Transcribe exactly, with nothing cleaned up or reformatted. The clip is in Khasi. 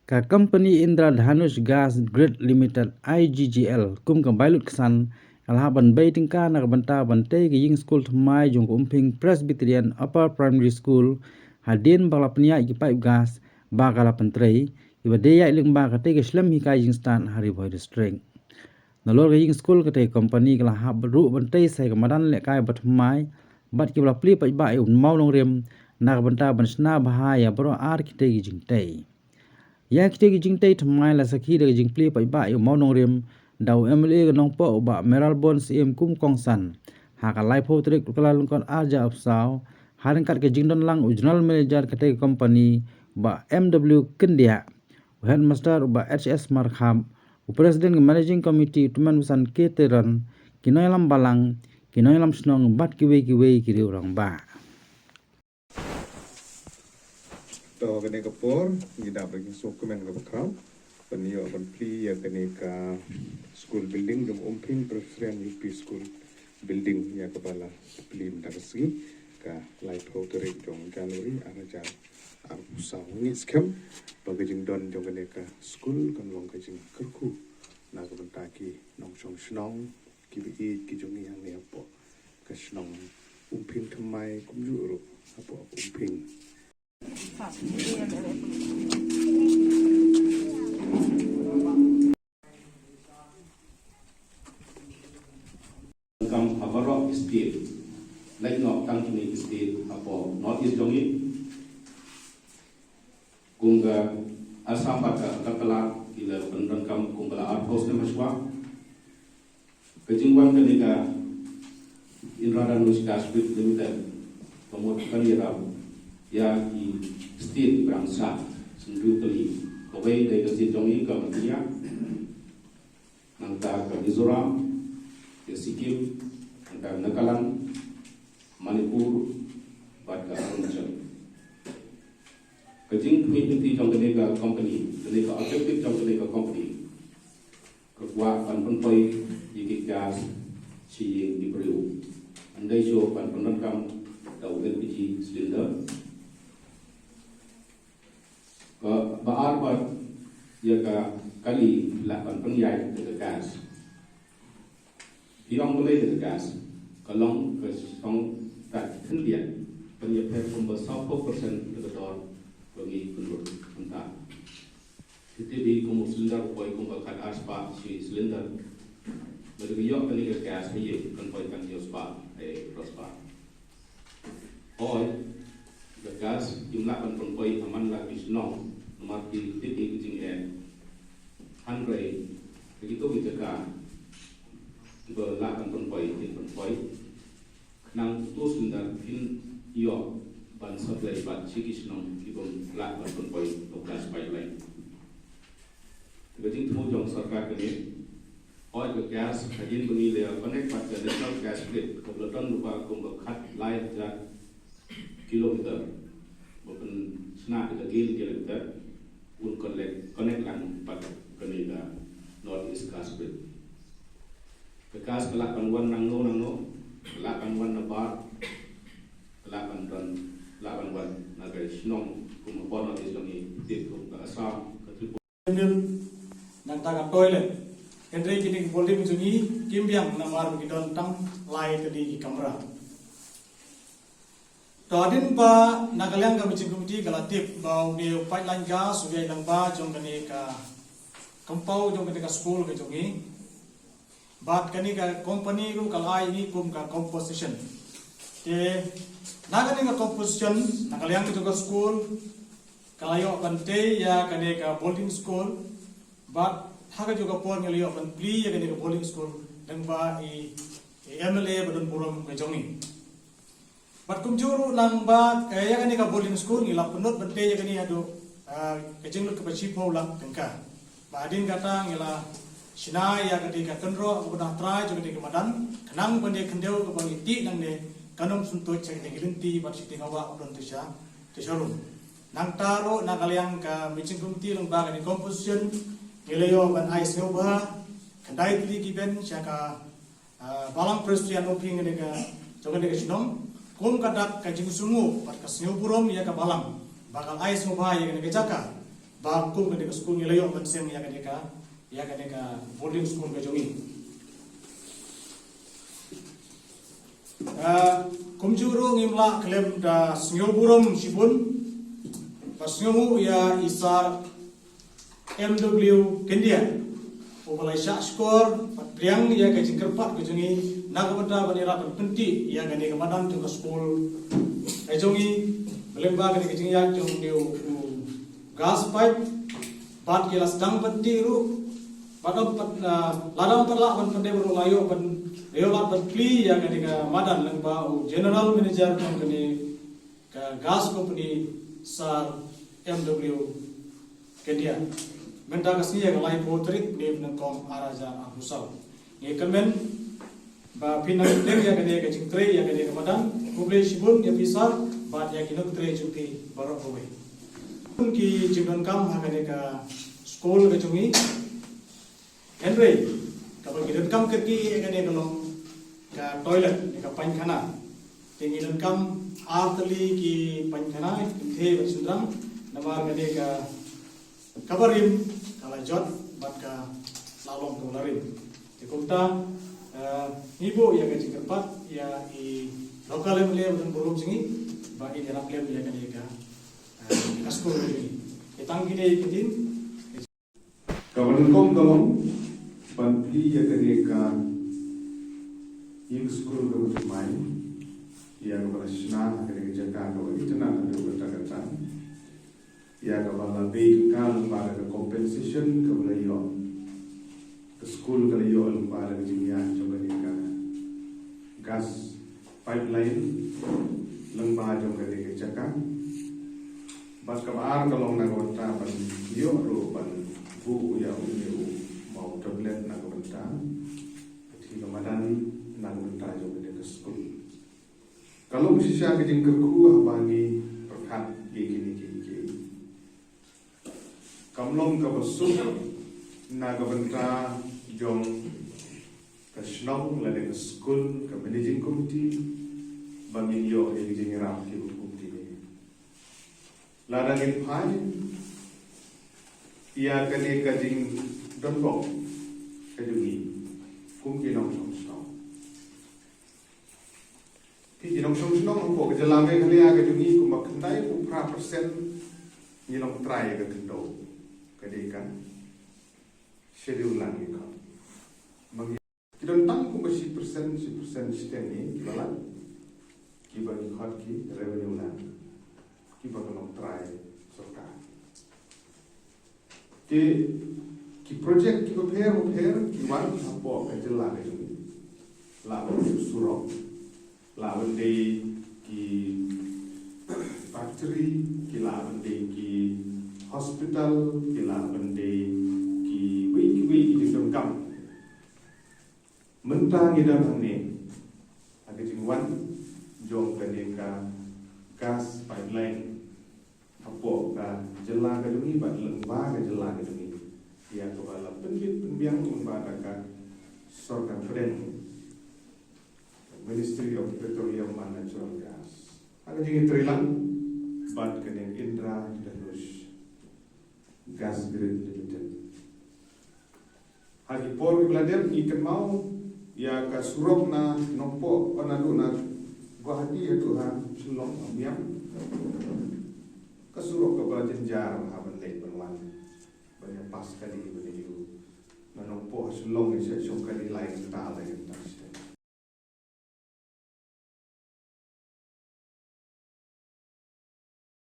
Ka company Indradhanush Gas Grid Limited, I G G L, kum ka bai lut ksan, ka la hap ban bei tyngka na ka bynta ban tei ka ïing skul thymmai jong ka Umphing Presbyterian Upper Primary School, hadien ba ka la pynïaid ki paip gas ba ka la pyntrei, kiba dei ïaid lyngba ka tei ka shlem hikai jingstad ha Ri Bhoi District. Nalor ka ïing skul, katei ka company ka la hap ruh ban tei sa ïa ka madan lehkai ba thymmai bad kiba la plie paidbah ïa u mawnongrim na ka bynta ban shna bha ïa baroh ar kitei ki jingtei. Ïa kitei ki jingtei thymmai la sakhi da ka jingplie paidbah ïa u mawnongrim da u M L A ka Nongpoh u Bah Mayralborn Syiem kum u kongsan ha ka laiphew tarik u Kyllalyngkot arhajar arphew saw, ha ryngkat ka jingdon lang u General Manager katei ka company, Bah M W Kyndiah, u Headmaster u Bah H S Markhap, u President ka Managing Committee u Tymmen Basan K Teron, ki nongïalam balang, ki nongïalam shnong bad kiwei kiwei ki riew rangbah. To kane ka por ngi dap da ki sngewkmen kaba khraw ban ïoh ban plie ïa kane ka school building jong Umphing Presbyterian U P School building, ïa kaba la plie mynta ka sngi, ka laiphew tarik jong January arhajar arphew saw. Ngi skhem ba ka jingdon jong kane ka school kan long ka jingkyrkhu na ka bynta ki nongshong shnong kiba ïeit ki jong ngi hangne hapoh ka shnong Umphing thymmai kumjuh ruh hapoh Umphing. Kam ha baroh ki state, lait noh tang kine ki state hapoh North East jong ngi. Kum ka Assam bad ka Agartala ki la pyndonkam kum ka la arphew snem hashwa. Ka jingwan kane ka Indradhanush Gas Grid Limited ka mut kan ïarap ïa ki state kiba dang sah, hynriew tylli. Kawei dei ka state jong ngi ka Meghalaya, nangta ka Mizoram, ka Sikkim, nangta Nagaland, Manipur bad ka Arunachal. Ka jingkhmih lynti jong kane ka company, kane ka objective jong kane ka company, ka kwah ban pynpoi ïa ki gas sha ïing ki briew. Ym dei shuh ban pyndonkam da u L P G cylinder. Ka ba ar bad ïa ka kali lah ban pynïaid da ka gas. Phi ong balei da ka gas? Ka long ka song tat khyndiat ban ïapher kumba sawphew percent da ka dor ba ngi pynlut mynta. Phi tip hi kum u cylinder u poi kumba khat ar spah shi cylinder. Lada ka ïoh kane ka gas ha ïing kan poi tang hynñiew spah, eh, phew spah. Hooid, ka gas kim lah ban pynpoi ha man la ki shnong, namar ki tip ïa ki jingeh. Hynrei ha kito ki jaka kiba lah ban pynpoi, kin pynpoi. Khnang uto u cylinder phin ïoh ban supply pat sha ki shnong kibym lah ban pynpoi da u gas pipeline. Te ka jingthmu jong sorkar kane, hooid ka gas, hadien ba ngi la connect bad ka National Gas Grid, kaba la don lypa kumba khatlai hajar kilometer, ba pynshna da ka Gel Gel Limited, un connect, connect lang bad kane ka North East Gas Grid. Ka gas ka lah ban wan nangno nangno, ka lah ban wan na bar, ka lah ban don, lah ban wan na ka shnong kum hapoh North East jong ngi, tip kum ka Assam, ka Tripura. Nangta ka toilet. Hynrei kine ki building jong ngi kim biang namar ba ki don tang lai tylli ki kamra. To hadien ba na ka liang ka Managing Committee ka la tip ba une u pipeline gas u ïaid lyngba jong kane ka compound jong kane ka school ka jong ngi. Bad kane ka company ruh ka la ai ngi kum ka composition. Te na kane ka composition, na ka liang ka jong ka school, ka la ïoh ban tei ïa kane ka boarding school. Bad ha kajuh ka por ngi la ïoh ban plie ïa kane ka boarding school lyngba i, i M L A ba don burom ka jong ngi. Bad kumjuh ruh lyngba, eh, ïa kane ka boarding school ngi la pynlut ban tei ïa kane haduh, ah, ka jinglut kaba shiphew lak tyngka. Bad hadien kata ngi la shna ïa kane ka kynroh kaba na trai jong kane ka madan, khnang ba kane ka khyndew kaba ngi tih nangne kan ym syntuid sha kane ka lynti bad sha kane ka wah ba don te sha, te sha rum. Nangta ruh na ka liang ka Managing Committee lyngba kane ka composition ngi la ïoh ban ai sngewbha khyndai tylli ki bench sha ka Ah, Balang Presbyterian Umphing kane ka, jong kane ka shnong, kum ka dak ka jingsngew bad ka sngewburom ïa ka balang ba ka la ai sngewbha ïa kane ka jaka. Ba kum kane ka skul ngi la ïoh ban seng ïa kane ka, ïa kane ka boarding school ka jong ngi. Ah, kumjuh ruh ngim lah khlem da sngew burom shibun ba sngewnguh ïa i Sir M W Kyndiah, uba la shah shkor bad pdiang ïa ka jingkyrpad ka jong ngi na ka bynta ban ïarap ban pyntih ïa kane ka madan jong ka skul ka jong ngi, lyngba kane ka jingïaid jong une u gas pipe, bad ki la sdang pyntih ruh, bad ym pat, ah, lada ym pat lah ban pyntih ruh la ïoh ban, ïoh lad ban plie ïa kane ka madan lyngba u General Manager jong kane ka gas company, Sir M W Kyndiah. Mynta ka sngi ïa ka laiphew tarik ne u Nyngkong ar hajar arphew saw. Ngi kyrmen ba phin nang teng ïa kane ka jingtrei ïa kane ka madan. Khublei shibun ïa phi Sir bad ïa ki nongtrei jong phi baroh kawei. Ki jingdonkam ha kane ka skul ka jong ngi. Hynrei kaba ngi donkam kyrkieh ïa kane ka long ka toilet ne ka paikhana. Te ngi donkam ar tylli ki paikhana, kynthei bad shynrang, namar kane ka, kaba rim ka la jot bad ka la long kaba la rim. Te kumta, eh, ngi buh ïa ka jingkyrpad ïa i local M L A ba don burom jong ngi ba in ïarap lem ïa kane ka, eh, ka skul jong ngi. Te tang kine ki ktien. Kaba nyngkong ka long ban plie ïa kane ka ïing skul kaba thymmai ïa kaba la shna ha kane ka jaka kaba itynnad haduh katta katta, ïa kaba la bei tyngka lyngba da ka compensation kaba la ïoh, ka skul ka la ïoh lyngba da ka jingïaid jong kane ka gas pipeline lyngba jong kane ka jaka. Bad kaba ar ka long na ka bynta ban ïoh ruh ban buh ïa une u maw tablet na ka bynta ka madan na ka bynta jong kane ka skul. Ka long shisha ka jingkyrkhu haba ngi pyrkhat ïa kine kiei kiei. Kam long kaba suk na ka bynta jong ka shnong lane ka skul, ka managing committee, ba ngin ïoh ïa ki jingïarap kiba kum kine. Lada ngin phai ïa kane ka jingdonbok ka jong ngi kum ki nongshong shnong. Ki nongshong shnong hapoh ka jylla Meghalaya ka jong ngi kumba khyndai phew phra percent ngi long trai ka khyndew. Ka dei ka Schedule Land ngi khot. Ma ngi ki don tang kumba shi percent, shi percent shiteng ngi kiba lait, kiba ngi khot ki revenue land, kiba ka long trai sorkar. Te ki project kiba pher bapher ki wan hapoh ka jylla ka jong ngi. Lah ban dei surok, lah ban dei ki factory, ki lah ban dei ki hospital, ki lah ban dei kiwei kiwei ki jingdonkam. Mynta ngi don hangne ha ka jingwan jong kane ka gas pipeline hapoh ka jylla ka jong ngi bad lyngba ka jylla ka jong ngi, ïa kaba la pynbit pynbiang lyngba da ka sorkar pdeng, Ministry of Petroleum and Natural Gas, ha ka jingïatreilang bad kane Indradhanush Gas Grid Limited. Ha ki por kiba la dep ngi kynmaw ïa ka surok na Nongpoh, naduh na Guwahati haduh ha Shillong, ha Miam. Ka surok kaba jynjar ha ban leit ban wan, ban ïa pass kali, ban ïa ïoh na Nongpoh ha Shillong ïa shong kali lai kynta, lai kynta.